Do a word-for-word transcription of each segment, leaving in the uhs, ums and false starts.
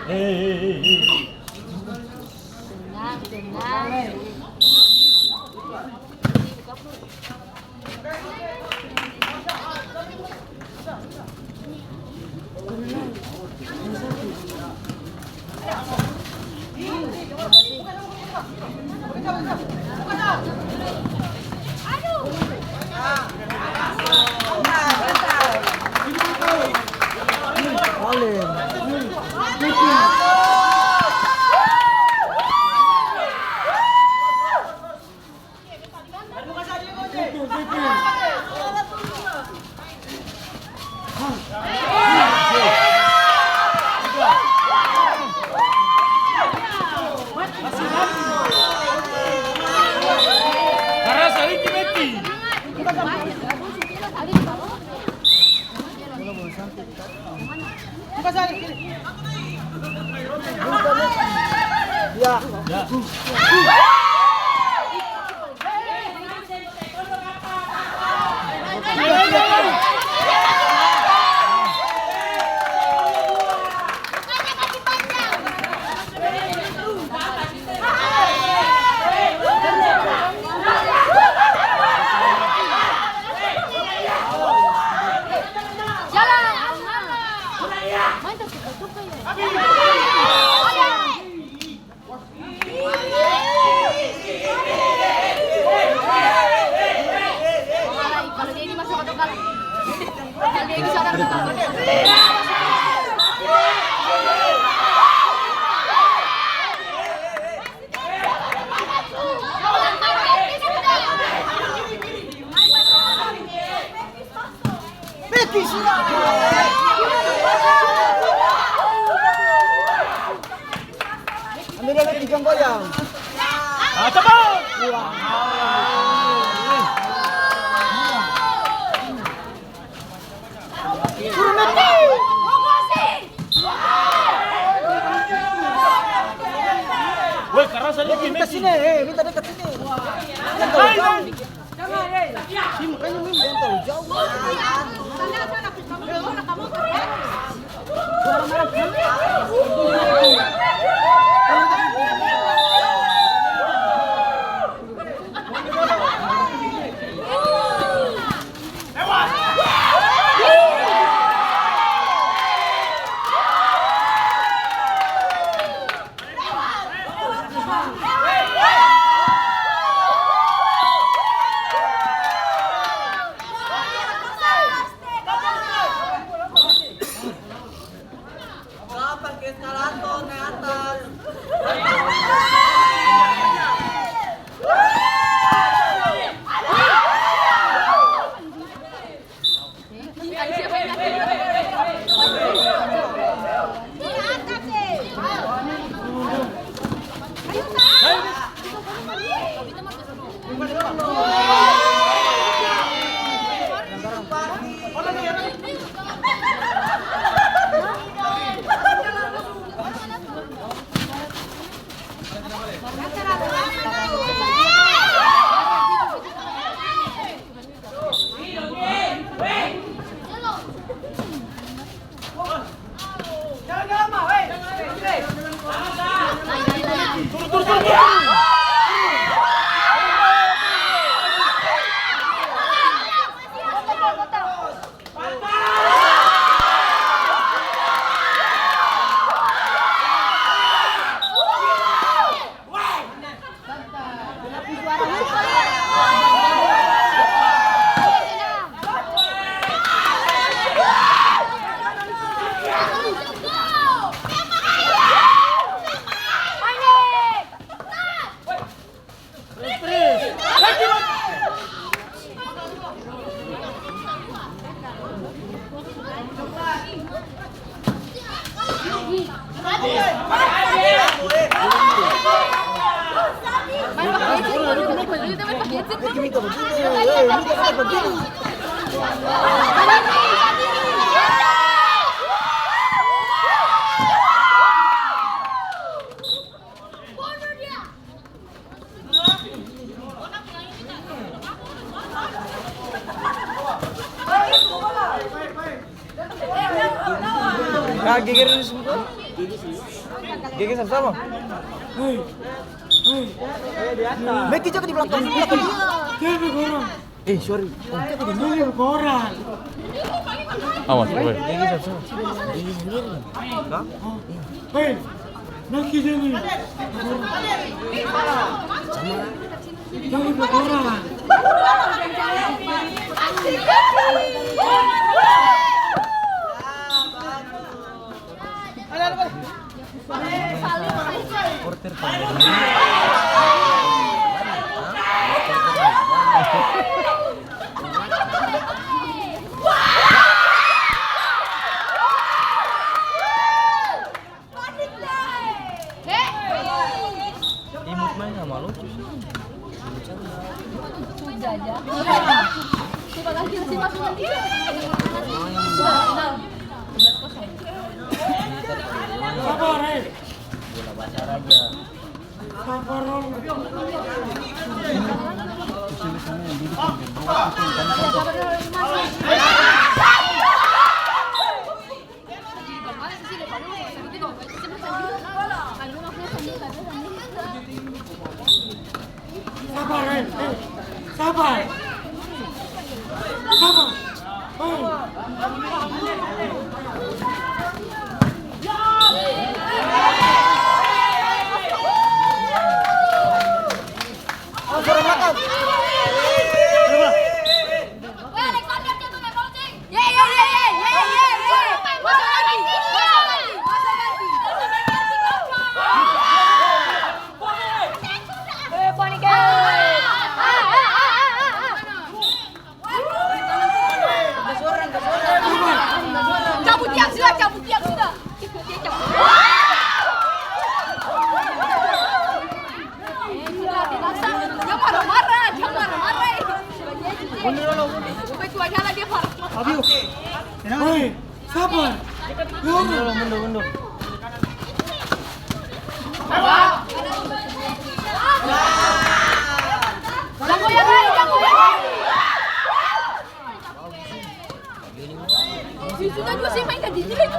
Tenang, tenang. Betis! Ambil dia lagi, jang goyang. Ah, tepuk! Wah. Suruh Meti. Woi, keras aja, Meti, minta Meti. Sini, eh, minta dekat sini. Hai, hai. Sini, makanya, Meti, jangan terlalu jauh. Gampang ke eskalator, nae atas. Ka geger dulu sebentar. Gigi sama-sama. Hei. Hei. Meki jaga di belakang. Siapa orang? Eh, sorry. Ini orang. Awas, woi. Hei, Naki jadi. Jangan orang. Imut maeng sama lucu sih. Sudah aja. Coba lagi, masih masuk lagi. Sudah, sudah. Sabar, eh. Bola basar aja. Sabar, Rom. Sabar, eh, eh, sabar. Sabar. Eh. Cabut tiang sudah, cabut tiang sudah. Jang marah-marah, jang marah-marah, eh. Mundur dulu, mundur. Sampai tuanya lagi, Far. Abiu. Woi, sabar. Mundur dulu, mundur, mundur. Jang goyang lai, jang goyang lai. Sudah jua sih main ka gigi lagi.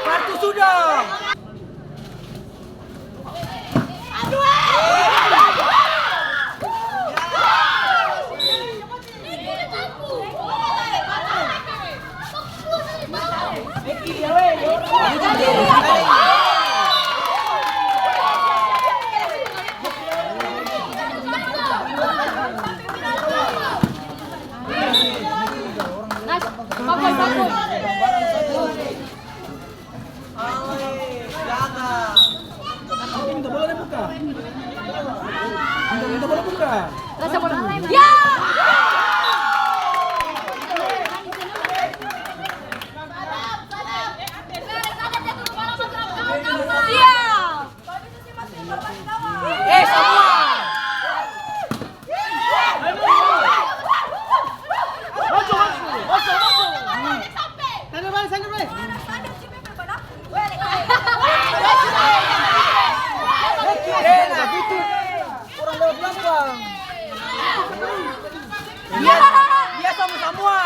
Kartu sudah. Minta bola deh, buka. Minta, minta bola, buka. Rasa bola. Ya! Iya. Eh, samua. Sandra balik, sandra balik. Eh, nah, gitu. Orang lewat belakang. Iya, iya, sama samua.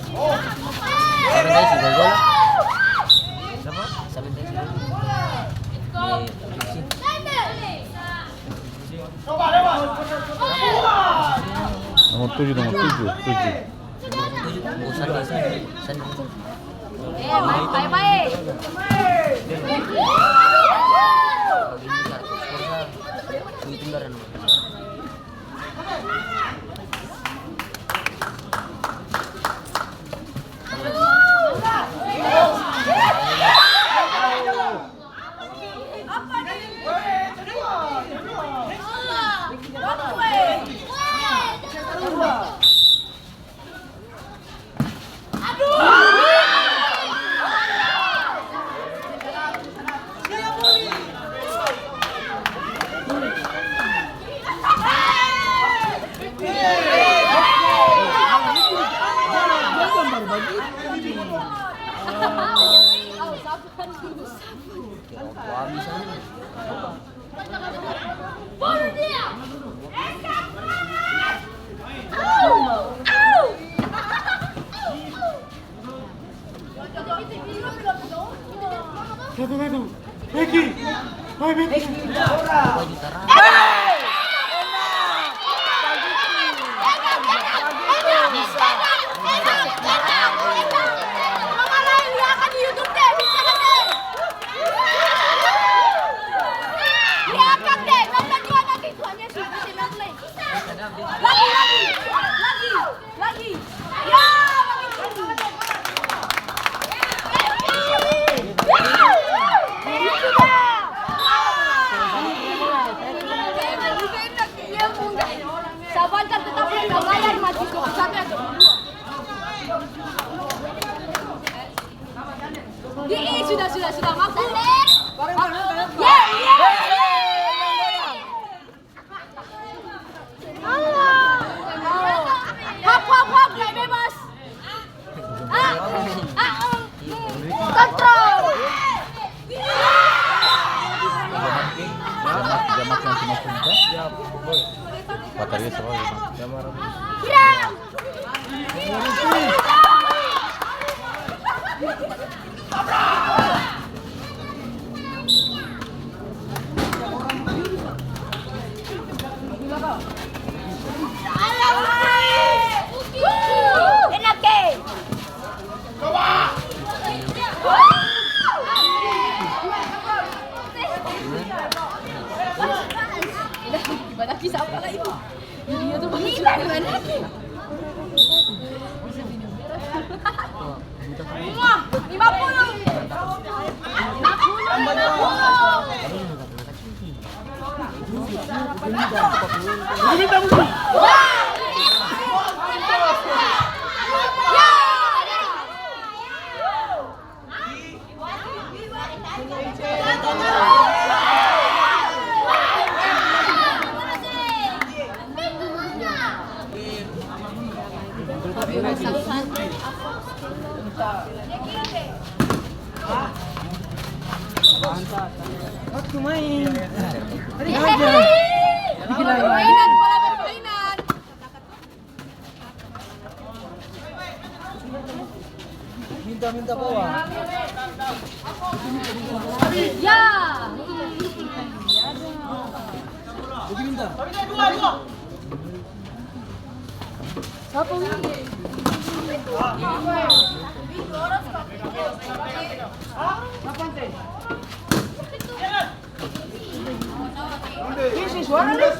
Saben tadi si gol-gol. Siapa? Saben tadi si gol-gol. Di Pepsi. Nomor tujuh, nomor tujuh, tujuh. Nomor tujuh, oh, Sandi, Sandi, Sandi. Eh, baik, baik, baik. Ini kartu skor sa. Itu beneran. Datang, datang. Becky. Hai, Becky. Lagi, lagi, lagi, lagi. Ya, bagitu. Sabar, kan tetap ada layan maju. Ih, sudah, sudah, sudah, mampu. Ya, ya. Hap, hap, hap, naik bebas. Ah, ah, ah. Kontrol. Jamak, jamak yang cuma cinta. Baterai soalnya. Hilang. Lima puluh. Lima puluh. Waktu main. Ada aja. Permainan, bola permainan. Minta, minta bawa. Ya. Jadi minta. Sapa ini? Ini si suara nih.